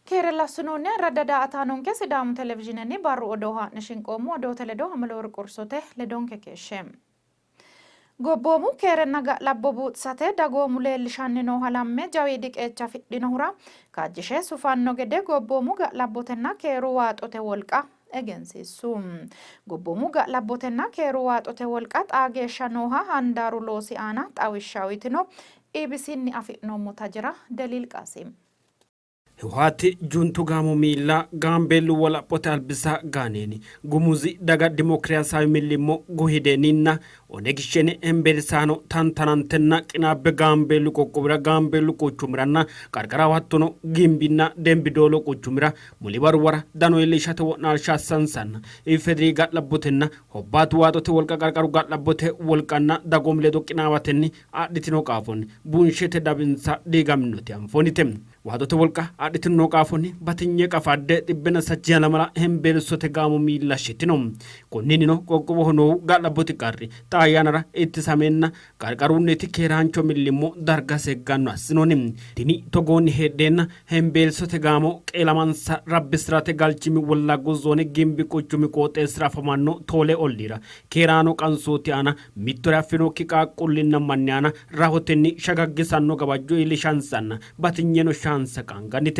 Keere lassinoonni ayirradda daa''ataanonke Sidaamu Televizhiinenni barru odoo haa'ne shinqoommo odoote ledo Amaloori Qursote ledonke keeshshe. Gobboomu keerenna ga'labbo buuxisate dagoomu leellishanni noo halamme jawiidi qeecha afidhinohura kaajjishe sufanno gede gobboomu ga'labbotenna keeru waaxote wolqa egensiissu. Gobboomu ga'labbotenna keeru waaxote wolqa xaa geeshsha nooha handaaru loosi aana xawishsha uytino. EBCnni afi'noommo tajera Deliil Qaasim. Hiwwaati Juntu gaamo miilla Gaambeellu wolaphote albisa Gaaneeni, Gumuzi daga dimokiraasaawe millimmo Guhideeninna Oneg Shene hembeelsaano tantanantenna qinaabbe Gaambeellu qoqqowira Gaambeellu quchumiranna qarqaraho hattono Gimbinna Dembidoolo quchumira muli barruwara dano iillishate wo'naalsha assansanna IFDR ga'labbotenna hobbaatu waaxote wolqa qarqaru ga'labbote wolqanna dagoomu ledo qinaawatenni adhitino qaafonni bunshete dawinsa diigaminoti anfoonnite. Waaxote wolqa adhitino qaafonni batinye qafadde xibbena sajjina lamala hembeelsote gaamo miilla shitino. Konninnino qoqqowoho noohu ga'labbote qarri xaa yannara ittisameenna qarqarunniti keeraancho millimmo darga segganno assinoonni. Tini togoonni heedheenna hembeelsote gaamo qeelamansa rabbisi'rate galchimi Wollaggu zoone Gimbi quchumi qooxeessira afamanno Toole olliira keeraano qansooti aana mittore affinokki qaaqquullinna manni aana rahotenni shagaggisanno gawajjo iillishansanna batinyeno shaansa qaangannite.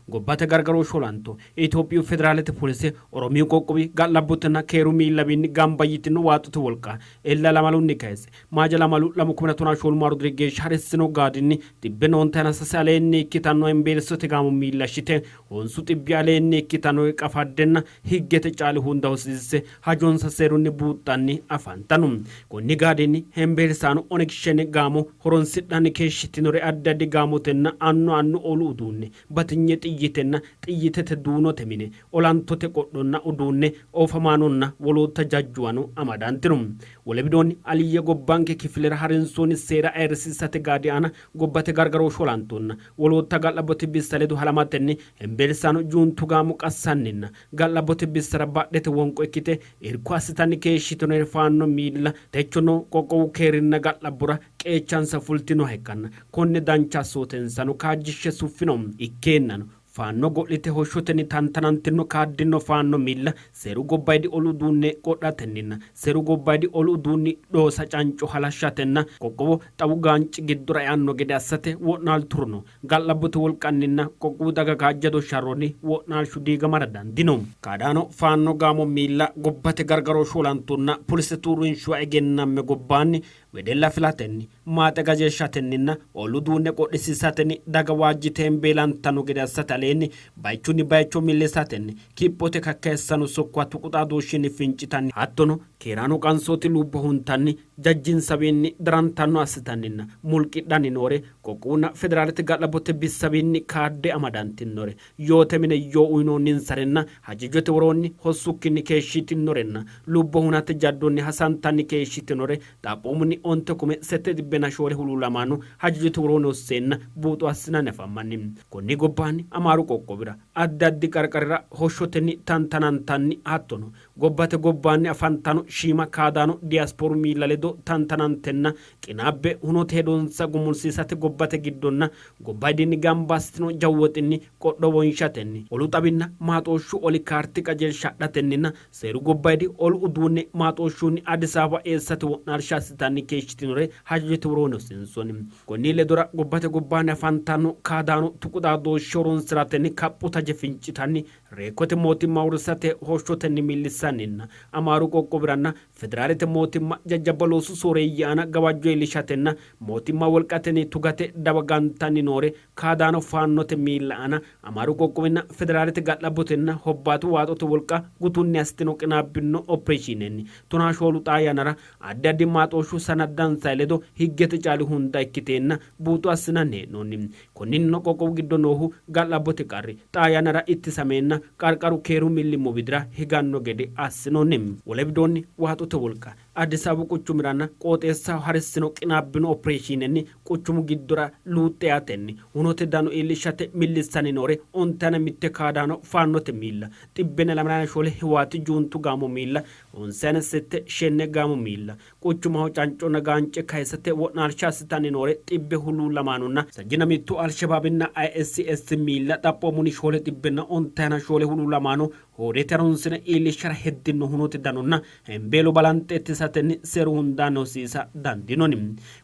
Gobbate gargarooshshu olanto, Itophiyu Federaalete polise, Oromiyu qoqqowi ga'labbotenna keeru miillawiinni gamba yitino waaxote wolqa ella lamalunni kayisse Maaja lamalu 2014 maaru diri geeshsha harissino gaadinni xibbe ontaina sase aleenni ikkitanno hembeelsote gaamo miilla shite honsu xibbi aleenni ikkitannore qafaddenna higgete caali hunda hosiisse hajonsa seerunni buuxxanni afantanno. Konni gaadinni hembeelsaano Oneg Shene gaamo horonsidhanni keeshshitinore addi addi gaamotenna annu annu olu uduunne, batinye xiyyitenna xiyyitete duunote mine, olantote qodhonna uduunne, oofamaanonna wolootta jajjuwano amadantino. Wole widoonni Aliyye gobbanke kifilera harinsoonni seera ayirrisiisate gaadi aana gobbate gargarooshshu olantonna wolootta ga'labbote bissa ledo halamatenni hembeelsaano juuntu gaamo qassanninna ga'labbote bissara badhete wonqo ikkite irko assitanni keeshshitinore faanno miilla techono qoqqowu keerinna ga'labbora qeechansa fultinoha ikkanna konne dancha assootensano kaajjishshe suffino. Ikkeennano Faanno go'lite hoshshotenni tantanantino kaaddino faanno miilla seeru gobbaydi olu uduunne qodhatenninna seeru gobbaydi olu uduunni dhoosa canco halashshatenna qoqqowo xawu gaanci giddora eanno gede assate wo'naalturono ga'labbote wolqanninna qoqqowu daga kaajjado sharronni wo'naalshu diigamara dandino. Kaadaano faanno gaamo miilla gobbate gargarooshshu olantonna polisete uurrinshuwa egennamme gobbaanni wedella filatenni, maaxe qajeelshatenninna olu uduunne qodhisiisatenni daga waajjite hembeelantanno gede assate aleenni baychunni baycho millisatenni kiphote kakkayissanno sokkuwa tuqu xaadooshshinni fincitanni hattono keeraano qansooti lubbo huntanni jajjinsawiinni darantanno assitanninna mulqidhanni noore qoqqowunna federaalete ga'labbote bissawiinni kaadde amadantinore yoote mine yoo uyinoonninsarenna hajajote woroonni hossukkinni keeshshitinorenna lubbo hunate jaddonni hasantanni keeshshitinore xaphoomunni onte kume sette xibbenna shoole huluullamaano hajajote woroonni hosseenna buuxo assinanni afammanni. Konni gobbaanni Amaaru qoqqowira addi addi qarqarira hoshshotenni tantanantanni hattono gobbate gobbaanni afantano shiima kaadaano diyaaspooru miilla ledo tantanantenna qinaabbe hunote hedonsa gumulsiisate gobbate giddonna gobbaydinni gamba assitino jawu woxinni qodho wonshatenni, olu xawinna maaxooshshu oli kaarti qajeelsha adhatenninna seeru gobbaydi olu uduunne maaxooshshunni Addis Ababa eessate wo'naalsha assitanni keeshshitinore hajajote woroonni hosiinsoonni. Konni ledora gobbate gobbaanni afantanno kaadaano tuqu xaadooshshe horonsi'ratenni kaphu taje fincitanni reekkote mootimma uurrisate hoshshotenni millissanninna Amaaru qoqqowiranna Federaalete mootimma jajjabba loosu sooreeyye aana gawajjo iillishatenna mootimma wolqatenni tugate dawa gantanni noore kaadaano faannote miilla aana Amaaru qoqqowinna Federaalete ga'labbotenna hobbaatu waaxote wolqa gutunni assitino qinaabbino opireeshiinenni tonaa shoolu xaa yannara addi addi maaxooshshu sanaddansa ledo higgete caali hunda ikkiteenna buuxo assinanni hee'noonni. Konninnino qoqqowu giddo noohu ga'labbote qarri xaa yannara ittisameenna qarqaru keeru millimmo widira higanno gede assinoonni. Wole widoonni waaxote wolqa Addis Ababu quchumiranna qooxeessaho harissino qinaabbino opireeshiinenni quchumu giddora luuxxe eatenni hunote dano iillishate millissanni noore ontayina mitte kaadaano faannote miilla, xibbenna lamalayina shoole Hiwaati juuntu gaamo miilla, honsayina sette Shene gaamo miilla, quchumaho canconna gaance kayisate wo'naalsha assitanni noore xibbe huluullamaanonna sajjina mittu Alshabaabinna ISS miilla xaphoomunni shoole xibbenna ontayina shoole huluullamaano hoodete harunsine iillishshara heddinno hunote danonna hembeelo balanxe ittisatenni seeru hundaanni hosiisa dandiinoni.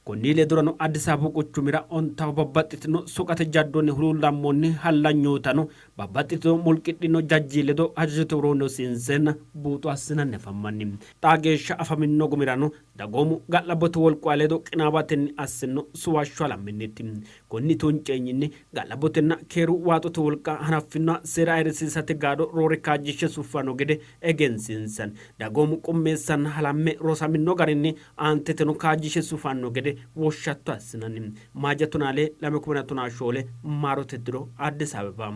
Konni ledorano Addis Ababu quchumira ontaho babbaxxitino soqate jaddonni huluullammoonni hallanyootano babbaxxitino mulqidhino jajji ledo hajajote woroonni hosiinseenna buuxo assinanni afammanni. Xaa geeshsha afaminno gumirano dagoomu ga'labbote wolquwa ledo qinaawatenni assinno suwashsho halammenniiti. Konni tunceenyinni ga'labbotenna keeru waaxote wolqa hanaffinoha seera ayirrisiisate gaado roore kaajjishshe suffanno gede egensiinsanni. Dagoomu qummeessanna halamme rosamino garinni aanteteno kaajjishe sufanno gede woshshatto assinanni. Maaja Tonaale lame kumina tonaa shoole maarote diro Addis Ababa.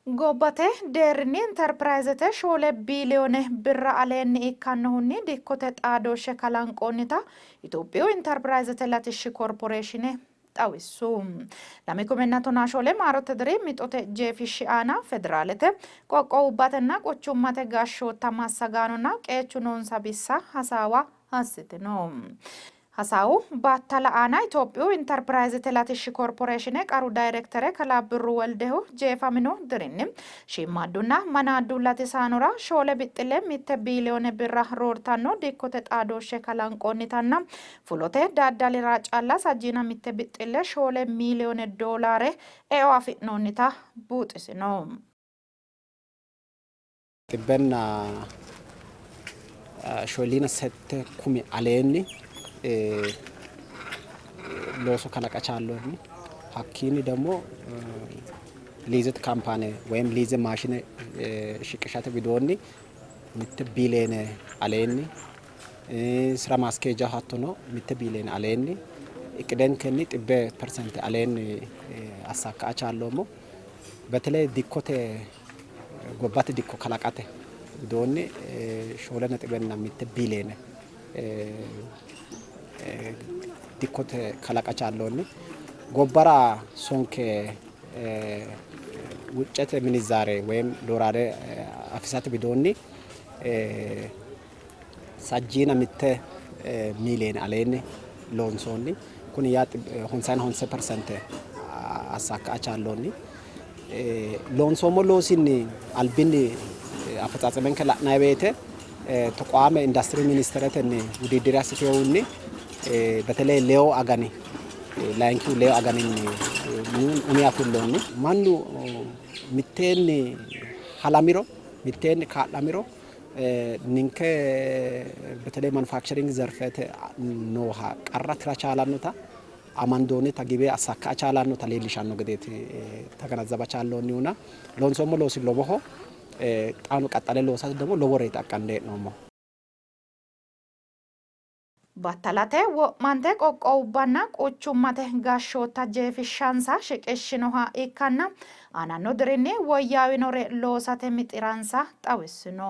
Gobbate deerrinni Interpirayzete 4 biiliyoone birra aleenni ikkannohunni dikkote xaadooshshe kalanqoonnita Itophiyu Interpirayzete Latishshi Korporeeshine xawissu. 2014 maarote diri mixote jeefishshi aana Federaalete, qoqqowubbatenna quchummate gashshootta massagaanonna qeechu noonsa bissa hasaawa assitino. Hasaawu battala aana Itophiyu Interpirayzete Latishshi Korporeeshine Qaru Dayrektere Kalaa Birru Weldehu jeefamino dirinni shiimmaaddunna manaaddu latisaanora shoole bixxille mitte biiliyoone birra roortanno dikkote xaadooshshe kalanqoonnitanna fulote daddalira calla sajjiina mitte bixxille shoole miiliyoone doolaare eo afi'noonnita buuxisino. Xibbenna shooliina sette kumi aleenni looso kalaqa chaalloonni. Hakkiinni ደግሞ liizete kaampaane ወይም liize maashine shiqishate widoonni mitte biiliyeene aleenni ስራ ማስኬጃ hattono mitte biiliyeene aleenni iqidenkenni xibbe persente aleenni assaakka chaalloommo. በተለይ dikkote gobbate dikko kalaqate widoonni shoole nexibena mitte biiliyeene dikkote kalaqa chaalloonni. Gobbara sonke wuccete minizaare ወይም doolaare afisate widoonni sajjiina mitte miiliyeene aleenni loonsoonni. Kuni yaa honsayina honse persente assaakka chaalloonni. Loonsoommo loosinni albinni afatsaatsemenke la'nanni woyte ተቋመ ኢንዱስትሪ ሚኒስቴረtenni wudiddire assitehunni በተለይ ሌዮ agani layinkihu leyo aganinni umiha fulloonni. Mannu mitteenni halamiro mitteenni kaa'lamiro ninke በተለይ manufacturing ዘርፈte nooha qarra tira chaalannota amandoonnita gibe assaakka chaalannota leellishanno gedeeti ተገነዘባ chaalloonnihuna loonsoommo loosi lowoho xaano qaxxale loosate ደግሞ loworeeti aqqande hee'noommo. Battalate wo'mante qoqqowubbanna quchummate gashshootta jeefishshansa shiqishshinoha ikkanna aananno dirinni woyyaawinore loosate mixiransa xawissino.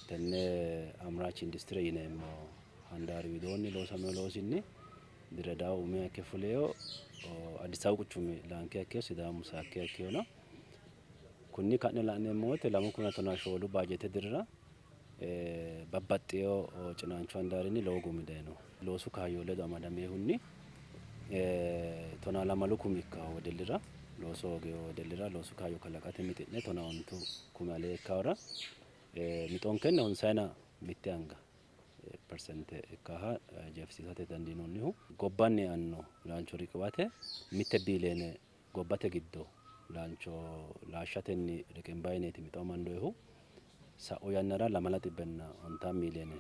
Tenne amraach industire yineemmo handaari widoonni loosamino loosinni Diredaawu umiha ikke fuleyo, Addis Ababu quchumi laankiha ikkeyo, Sidaamu saakkiha ikkeyona. Kunni ka'ne la'neemmo woyte 2014 baajeete dirira babbaxxeyo cinaanchu handaarinni lowo gumi dayino. Loosu kaayyo ledo amadamehunni 12 kumi ikkawo wedellira looso hoogeyo wedellira loosu kaayyo kalaqate mixi'ne 19 kumi alee ikkahura mixonkenni honsayina mitte anga persente ikkaha jeefisiisate dandiinoonnihu. Gobbanni eanno laalcho riqiwate mitte biiliyeene gobbate giddo laalcho laashshatenni riqimbayineeti mixo amandoyihu. Sa'u yannara lamala xibbenna ontaa miiliyeene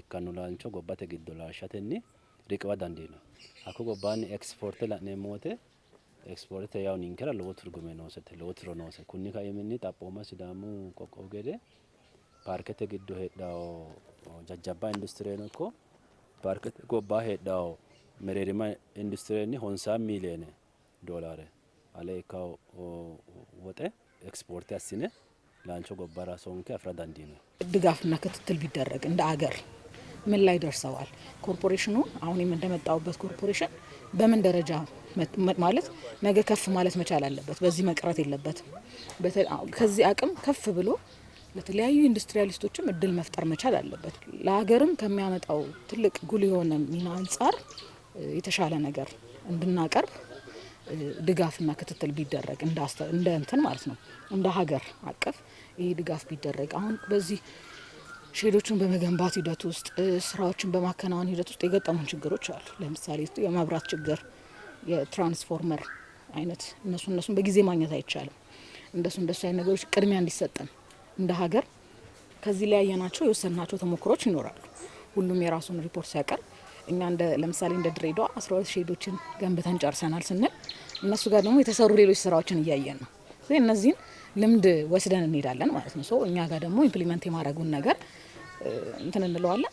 ikkanno laalcho gobbate giddo laashshatenni riqiwa dandiino. Hakko gobbaanni ekispoorte la'neemmo wote ekispoortete yawu ninkera lowo turgume noosete, lowo tiro noose. Kunni kaiminni xaphooma Sidaamu qoqqowi gede paarkete giddo heedhawo jajjabba industireno ikko paarkete gobbaa heedhawo mereerima industirenni honsaa miiliyeene doolaare ale ikkawo woxe ekispoorte assine Laalcho gobbara sonke afi'ra dandiinoonni. ድጋፍና ክትትል ቢደረግ እንደ አገር ምን ላይ ደርሰዋል? ኮርፖሬሽኑ አሁን እንደመጣውበት ኮርፖሬሽን በምን ደረጃ ማለት ነገ ከፍ ማለት መቻል አለበት። በዚህ መቅረት የለበትም። ከዚህ አቅም ከፍ ብሎ ለተለያዩ ኢንዱስትሪያሊስቶችም እድል መፍጠር መቻል አለበት። ለሀገርም ከሚያመጣው ትልቅ ጉልህ የሆነ ሚና አንጻር የተሻለ ነገር እንድናቀርብ ድጋፍና ክትትል ቢደረግ እንደ እንትን ማለት ነው እንደ ሀገር አቀፍ ይህ ድጋፍ ቢደረግ አሁን በዚህ ሼዶችን በመገንባት ሂደት ውስጥ ስራዎችን በማከናወን ሂደት ውስጥ የገጠሙን ችግሮች አሉ። ለምሳሌ የመብራት ችግር፣ የትራንስፎርመር አይነት እነሱ እነሱን በጊዜ ማግኘት አይቻልም። እንደሱ እንደሱ አይነት ነገሮች ቅድሚያ እንዲሰጠን እንደ ሀገር ከዚህ ላይ ያየናቸው የወሰንናቸው ተሞክሮች ይኖራሉ። ሁሉም የራሱን ሪፖርት ሲያቀርብ እኛ እንደ ለምሳሌ እንደ ድሬዳዋ 12 ሼዶችን ገንብተን ጨርሰናል ስንል እነሱ ጋር ደግሞ የተሰሩ ሌሎች ስራዎችን እያየን ነው። እነዚህን ልምድ ወስደን እንሄዳለን ማለት ነው። So እኛ ጋር ደግሞ implement የማድረጉን ነገር እንትን እንለዋለን።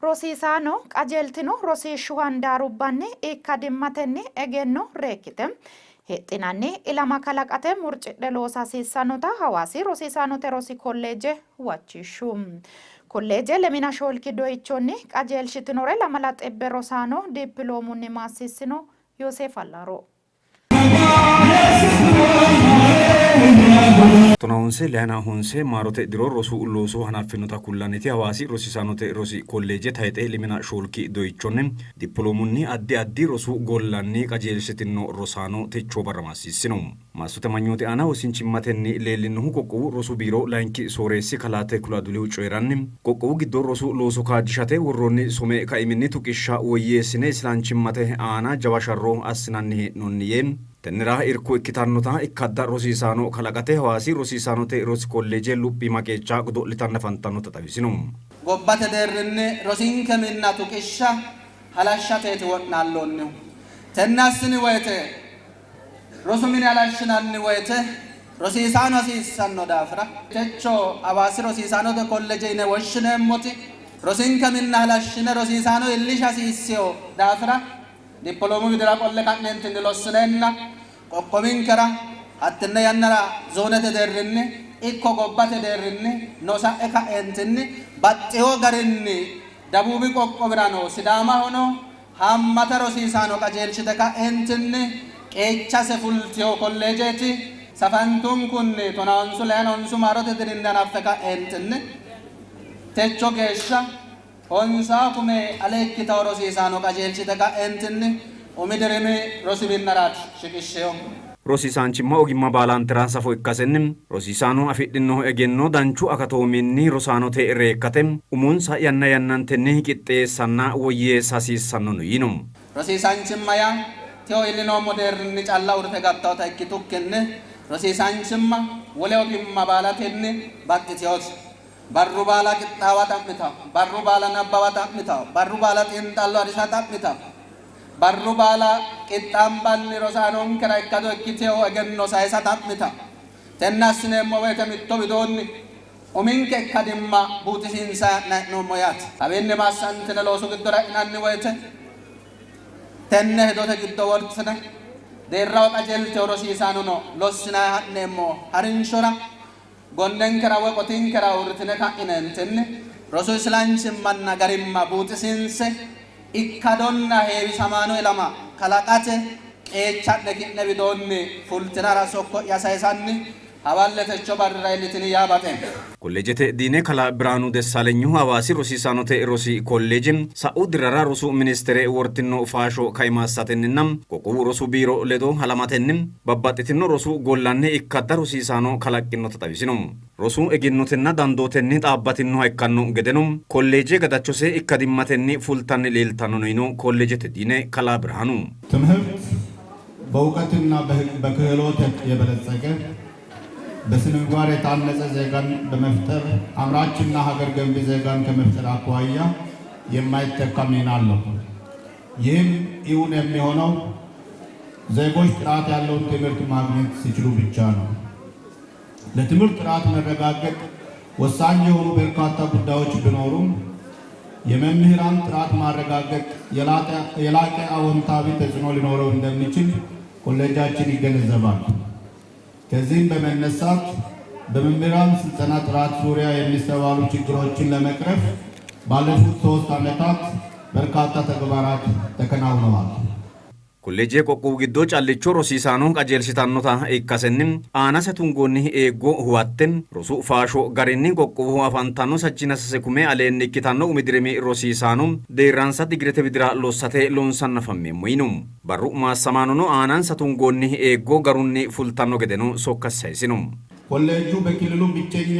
Rosiisaano qajeeltino rosiishshu handaarubbanni ikkadimmatenni egenno reekkite hexxinanni ilama kalaqate murcidhe loosa hasiissannota Hawaasi rosiisaanote rosi kolleeje huwachishshu. Kolleeje lemina shoolki doyichonni qajeelshitinore lamala xibbe rosaano dippiloomunni maassiissino. Yooseef Allaaro. Tonaa leyina honse maarote diro rosu looso hanaffinota kullanniti Hawaasi rosiisaanote rosi kolleeje tayxe lemina shoolki doyichonni dippiloomunni addi addi rosu gollanni qajeelshitinno rosaano techo barra maassiissino. Maassote amanyoote aana wosinchimmatenni leellinnohu qoqqowu rosu biiro layinki sooreessi kalaa Teklu Adulihu coyi'ranni qoqqowu giddo rosu looso kaajjishate worroonni some kaiminni tuqishsha woyyeessine isilanchimmate aana jawa sharro assinanni hee'noonni yee tennera irko ikkitannota ikkadda rosiisaano kalaqate Hawaasi rosiisaanote rosi kolleeje luphiima qeecha godo'litanni afantannota xawisino. Gobbate deerrinni rosinke minna tuqishsha halashshateeti wo'naalloonnihu. Tenne assini woyte rosu mine halashshinanni woyte rosiisaano hasiissanno daafira techo Hawaasi rosiisaanote kolleeje yine woshshineemmoti rosinke minna halashshine rosiisaano iillisha hasiissino daafira dippiloomu widira qolle ka'neentinni lossineenna qoqqowinkera hattenne yannara zoonete deerrinni ikko gobbate deerrinni no sa'e ka'eentinni baxxewo garinni dabuubi qoqqowirano Sidaamahono haammata rosiisaano qajeelshite ka'eentinni qeechase fultino kolleejeeti. Safantunkunni tonaa leyina honsu maarote dirinni hanaffe ka'eentinni techo geeshsha honsaa kume ale ikkitawo rosiisaano qajeelshite ka'eentinni umi dirimi rosi minnaraati shiqishsheehu. Rosiisaanchimma ogimma baalantera safo ikkasenni rosiisaano afidhino egenno danchu akatoominni rosaanote reekkate umonsa yanna yannantenni qixxeessanna woyyeessa hasiissannono yiino. Rosiisaanchimma yaa tewo iillinoommo deerrinni calla uurrite gattawota ikkitukkinni rosiisaanchimma wole ogimma baalatenni baxxitewote. Barru baala qixxaawa xa'mitawo, barru baala nabbawa xa'mitawo, barru baala xiinxallo harisa xa'mitawo, barru baala qixxaambanni rosaanonkera ikkado ikkitewo egenno sayisa xa'mitawo. Tenne assineemmo woyte mitto widoonni uminke ikkadimma buuxisiinsanni hee'noommo yaate. Kawiinni maassantine loosu giddora e'inanni woyte tenne hedote giddo wortine deerraho qajeeltewo rosiisaanono lossinanni ha'neemmo harinshora gonnenkera woy qotinkera uurritine ka'ineentinni rosu isilanchimmanna garimma buuxisiinse ikkadonna heewisamaano ilama kalaqate qeecha'ne ki'ne widoonni fultinara sokko'ya sayisanni hawalle techo barrira iillitini yaa baxeemmo. Kolleejete diine kalaa Birhaanu Dessaalenyihu Hawaasi rosiisaanote rosi kolleeje sa'u dirrara rosu ministere wortinno faasho kaima assatenninna qoqqowu rosu biiro ledo halamatenni babbaxxitino rosu gollanni ikkadda rosiisaano kalaqqinnota xawisino. Rosu egennotenna dandootenni dhaabbatinnoha ikkanno gedeno kolleeje gadachose ikkadimmatenni fultanni leeltannono yiino kolleejete diine kalaa Birhaanu. ትምህርት በእውቀትና በክህሎት የበለጸገ በስነ ምግባር የታነጸ ዜጋን በመፍጠር አምራችና ሀገር ገንቢ ዜጋን ከመፍጠር አኳያ የማይተካ ሚና አለው። ይህም እውን የሚሆነው ዜጎች ጥራት ያለውን ትምህርት ማግኘት ሲችሉ ብቻ ነው። ለትምህርት ጥራት መረጋገጥ ወሳኝ የሆኑ በርካታ ጉዳዮች ቢኖሩም የመምህራን ጥራት ማረጋገጥ የላቀ አዎንታዊ ተጽዕኖ ሊኖረው እንደሚችል ኮሌጃችን ይገነዘባል። ከዚህም በመነሳት በመምህራን ስልጠና ጥራት ዙሪያ የሚስተዋሉ ችግሮችን ለመቅረፍ ባለፉት 3 ዓመታት በርካታ ተግባራት ተከናውነዋል። Kolleeje qoqqowu giddo callicho rosiisaano qajeelsitannota ikkasenni aanase tungoonni eeggo huwatte rosu faasho garinni qoqqowoho afantanno sajjina sase kume aleenni ikkitanno umi dirimi rosiisaano deerransa digirete widira lossate loonsanna afammeemmo yiino. Barru maassamaanono aanansa tungoonni eeggo garunni fultanno gedeno sokka sayisino. ኮሌጁ በክልሉ ብቸኛ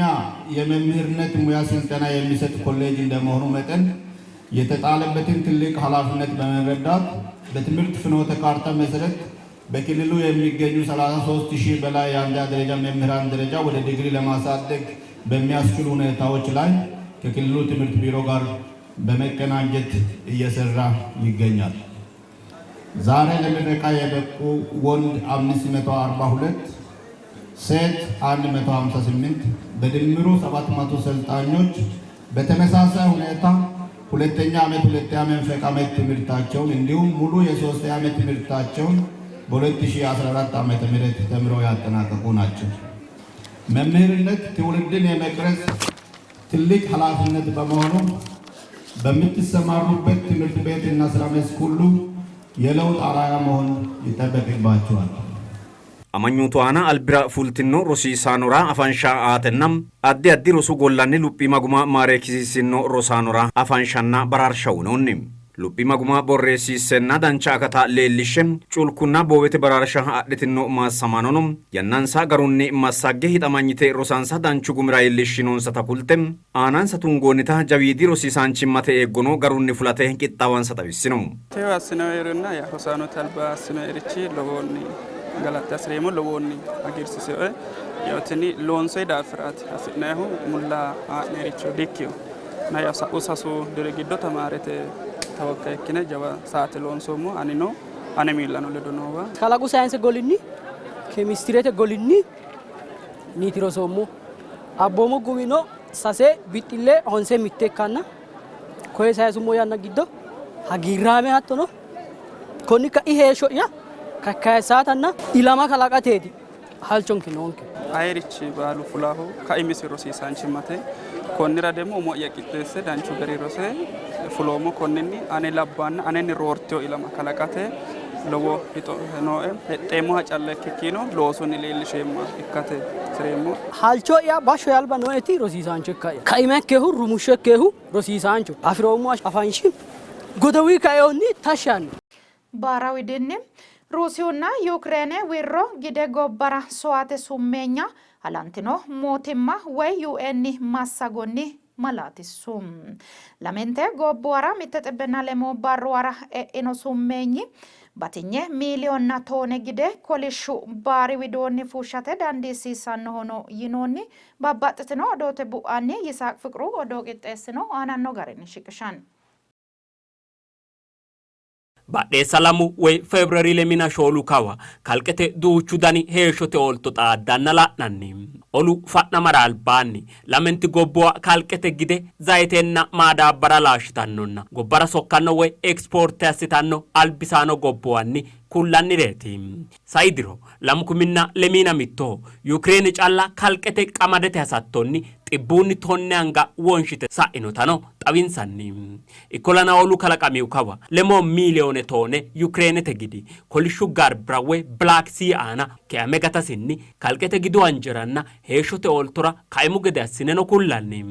የመምህርነት ሙያ ስልጠና የሚሰጥ ኮሌጅ እንደመሆኑ መጠን የተጣለበትን ትልቅ ኃላፊነት በመረዳት በትምህርት ፍኖተ ካርታ መሰረት በክልሉ የሚገኙ 33,000 በላይ የአንደኛ ደረጃ መምህራን ደረጃ ወደ ዲግሪ ለማሳደግ በሚያስችሉ ሁኔታዎች ላይ ከክልሉ ትምህርት ቢሮ ጋር በመቀናጀት እየሰራ ይገኛል። ዛሬ ለምረቃ የበቁ ወንድ 542፣ ሴት 158፣ በድምሩ 700 ሰልጣኞች በተመሳሳይ ሁኔታ ሁለተኛ ዓመት፣ ሁለተኛ መንፈቅ ዓመት ትምህርታቸውን እንዲሁም ሙሉ የሶስተኛ ዓመት ትምህርታቸውን በ2014 ዓመተ ምህረት ተምረው ያጠናቀቁ ናቸው። መምህርነት ትውልድን የመቅረጽ ትልቅ ኃላፊነት በመሆኑ በምትሰማሩበት ትምህርት ቤት እና ስራ መስክ ሁሉ የለውጥ አርአያ መሆን ይጠበቅባቸዋል። Amanyootu aana albira fultino rosiisaanora afansha aatenna addi addi rosu gollanni luphiima guma maareekkisiissino rosaanora afanshanna baraarsha uynoonni. Luphiima guma borreessiissenna dancha akata leellishshe culkunna boowete baraarsha adhitino maassamaanono yannansa garunni massagge hixamanyite rosansa danchu gumira iillishshinonsata kulte aanansa tungoonnita jawiidi rosiisaanchimmate eeggono garunni fulate qixxaawansa xawissino. Teyo assinoyerinna rosaanote alba assinoyerichi lowohunni galatta hasireemmo, lowohunni hagiirsiisewoe. Yaw tini loonsoyi daafiraati afi'nayihu, mulla haa'nericho dikkino. Na yaw sa'u 3 diri giddo tamaarete tawokkay ikkine jawa saate loonsoommo, anino ane miillano ledo noowa. Kalaqu sayinse golinni kemistirete golinni niiti rosoommo. Abboomo gumino 6 bixxille 9 mitte ikkanna koye sayisummo yanna giddo hagiirraame hattono konni ka'i heeshsho'ya kakkayisaatanna ilama kalaqateeti halchonke noonke. Ayirichi baalu fulahu kaimisi rosiisaanchimmate konnira demo umo'ya qixxeesse danchu gari rose fuloommo, konninni ane labbaanna anenni roorteyo ilama kalaqate lowo hixo nooe, hexxeemmoha calla ikkikkino loosunni leellisheemmoha ikkate sireemmo. Halcho'ya bashsho alba nooeti rosiisaancho ikka'ya kaima ikkehu rumushsho ikkehu rosiisaancho afiroommo afanshi godowii kaeonni tashshanno. Baara widinni Ruusiyunna Yukreene wirro gide gobbara soate summeenya halantino mootimma woy UN massagonni malaatissu. Lamente gobbuwara 160 barruwara e'ino summeenyi batinye miiliyoonna toone gide kolishshu baari widoonni fushshate dandiissiissannohono yinoonni. Babbaxxitino odoote bu'anni Yisaaq Fiqru odoo qixxeessino, aananno garinni shiqishanno. Badheessa 2 woy February 24 kawa kalqete duuchu dani heeshshote oolto xaaddanna la'nanni. Olu fa'namara albaanni lamenti gobbuwa kalqete gide, zayitenna maadaabbara laashshitannonna gobbara sokkanno woy ekspoorte assitanno albisaano gobbuwanni kullannireeti. Sai diro 2021ho Yukireene calla kalqete qamadete hasattonni 10% anga wonshite sa'inotano xawinsanni. Ikkollana olu kalaqamihu kawa lemoo miiliyoone toone Yukireenete gidi kolishshu garbira woy Black Sea aana keame gatasinni kalqete gidu anjeranna heeshshote ooltora kaimu gede assineno kullanni.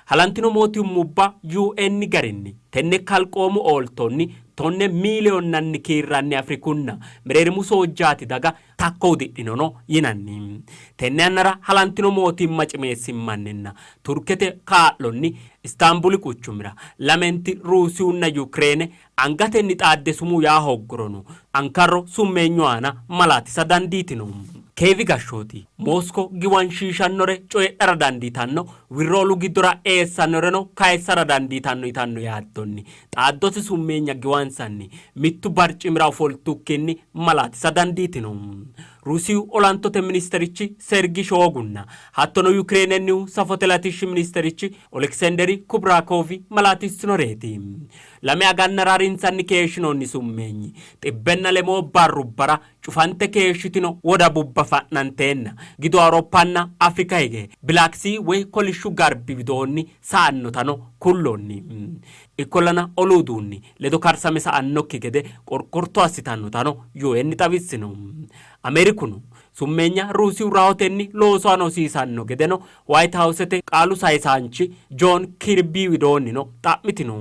Halantino Mootimmubba UN garinni tenne kalqoomu ooltonni 10 miiliyoonnanni kiirranni Afrikunna mereerimu soojjaati daga takko hudidhinono yinanni. Tenne yannara halantino mootimma cimeessimmanninna Turkete kaa'lonni Istaanbuli quchumira lamenti Ruusiyunna Yukireene angatenni xaadde sumuu yaa hooggurono ankarro summeenyu aana malaatisa dandiitino. Keevi gashshooti Mosko giwanshiishannore coyidhara dandiitanno, wirro olu giddora eessannoreno kayissara dandiitanno yitanno yaaddonni xaaddote summeenya giwansanni mittu barcimira ofoltukkinni malaatisa dandiitino. Ruusiyu olantote ministerichi Sergi Shoogunna hattono Yukireenennihu safote latishshi ministerichi Olekisenderi Kubrakovi malaatissinoreeti. Lame agannara harinsanni keeshshinoonni summeenyi xibbenna lemoo barrubbara cufante keeshshitino wodabubba fa'nanteenna gidu Awuroppanna Afrika hige Black Sea woy kolishshu garbi widoonni sa'annotano kulloonni. Ikkollana olu uduunni ledo karsame sa''annokki gede qorqorto assitannotano UN xawissino. Ameerikuno summeenya Ruusiyu rahotenni loosu aana hosiisanno gedeno Wayit Hawusete qaalu sayisaanchi Joon Kirbii widoonnino xa'mitino.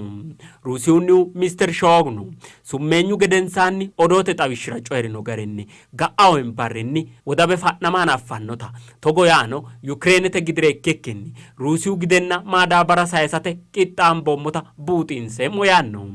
Ruusiyunnihu Mister Shoognu summeenyu gedensaanni odoote xawishshira coyi'rino garinni, ga'a hoyimbarrinni wodabe fa'nama hanaffannota, togo yaano Yukireenete gidire ikkikkinni Ruusiyu gidenna maadaabara sayisate qixxaamboommota buuxinseemmo yaanno.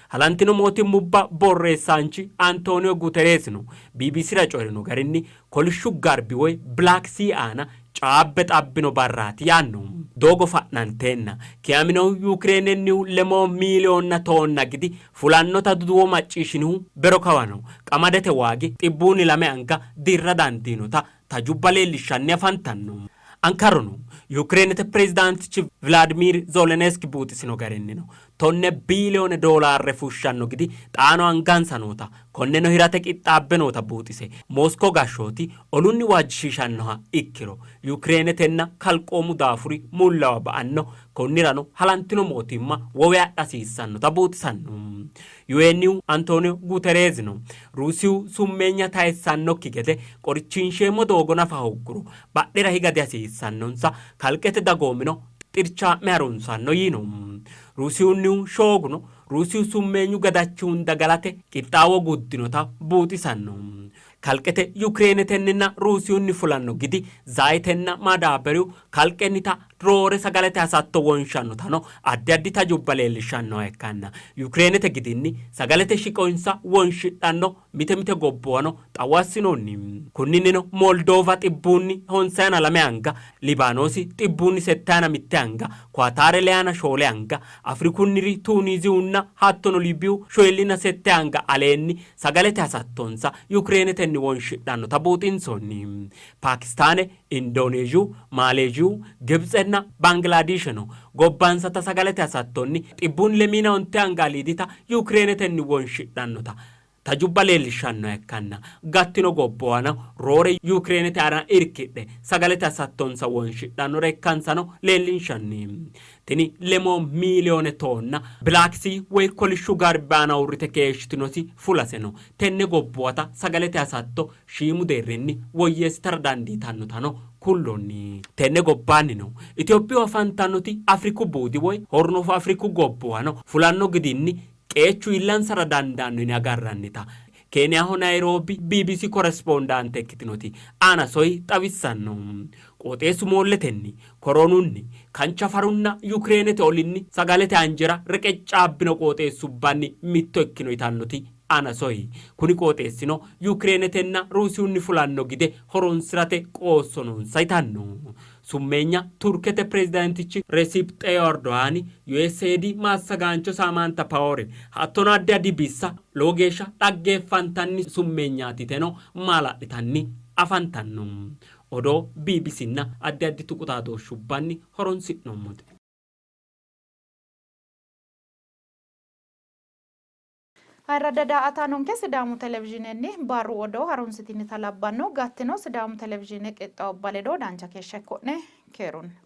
Halantino Mootimmubba borreessaanchi Antooniyo Gutereesino BBCra coyi'rino garinni, Kolishshu Garbi woy Black Sea aana caabbe xabbino barraati yaanno. Doogo fa'nanteenna kiaminohu Yukireenennihu lemoo miiliyoonna toonna gidi fulannota duduwo macciishshinihu bero kawano qamadete waagi xibbuunni lame anga dirra dandiinota tajubba leellishshanni afantanno. Ankaruno Yukireenete pirezidaantichi Vilaadimiir Zoleneski buuxisino garinnino tonne biiliyoone doolaarre fushshanno gidi xaano angansa noota, konneno hirate qixxaabbe noota buuxise, Mosko gashshooti olunni waajjishiishannoha ikkiro Yukireenetenna kalqoomu daafuri mullawa ba'anno, konnirano halantino mootimma wowe adha hasiissannota buuxisanno. UNnihu Antooniyo Gutereezino Ruusiyu summeenya tayissannokki gede qorichinsheemmo doogo nafa hoogguro badhera higa dihasiissannonsa, kalqete dagoomino xirchaa'me harunsanno yiino. Ruusiyunnihu Shooguno Ruusiyu summeenyu gadachi hunda galate qixxaawo guddinota buuxisanno. Kalqete Yukireenetenninna Ruusiyunni fulanno gidi, zaayitenna maadaaberiyu kalqennita roore sagalete hasatto wonshannotano addi addi tajubba leellishshannoha ikkanna Yukireenete gidinni sagalete shiqonsa wonshidhanno mite mite gobbuwano xawo assinoonni. Kunninnino Moldoova xibbuunni honsayina lame anga, Libaanoosi xibbuunni settayina mitte anga, Kuwataare leyana shoole anga, Afrikunniri Tuuniiziyunna hattono Liibiyu shoyillina sette anga aleenni sagalete hasattonsa Yukireenetenni wonshidhannota buuxinsoonni. Paakistaane, Indooneezhiyu, Maaleezhiyu, Gibtsenna Baangilaadiisheno gobbansata sagalete hasattonni xibbuunni lemiina onte anga aliidita Yukireenetenni wonshidhannota tajubba leellishshannoha ikkanna gattino gobbuwano roore Yukireenete aana irkidhe sagalete hasattonsa wonshidhannore ikkansano leellinshanni. Tini lemoo miiliyoone toonna Black Sea woy kolishshu garbi aana uurrite keeshshitinoti fulaseno tenne gobbuwata sagalete hasatto shiimu deerrinni woyyeessitara dandiitannotano kulloonni. Tenne gobbaannino Itophiyu afantannoti Afriku buudi woy Horn of Afriku gobbuwano fulanno gidinni qeechu iillansara dandaanno yine agarrannita Keeniyaho Nayroobi BBC korespondaante ikkitinoti Ana Soy xawissanno. Qooxeessu moolletenni, koroonunni, kanchafarunna Yukireenete olinni sagalete anjera reqeccaabbino qooxeessubbanni mitto ikkino yitannoti Ana Soy, kuni qooxeessino Yukireenetenna Ruusiyunni fulanno gide horonsi'rate qoosso noonsa yitanno. Summeenya Turkete pirezidaantichi Resip Xeyo Erdogaani, USAID maassagaancho Saamaanta Pawori hattono addi addi bissa lowo geeshsha dhaggeeffantanni summeenyaati yiteno maala'litanni afantanno. Odoo BBCnna addi addi tuqu xaadooshshubbanni horonsi'noommote. Ayirradda daa''ataanonke Sidaamu Televizhiinenni barru odoo harunsitinita labbanno. Gattino Sidaamu Televizhiine qixxaawubba ledo dancha keeshsha ikko'ne. Keerunni.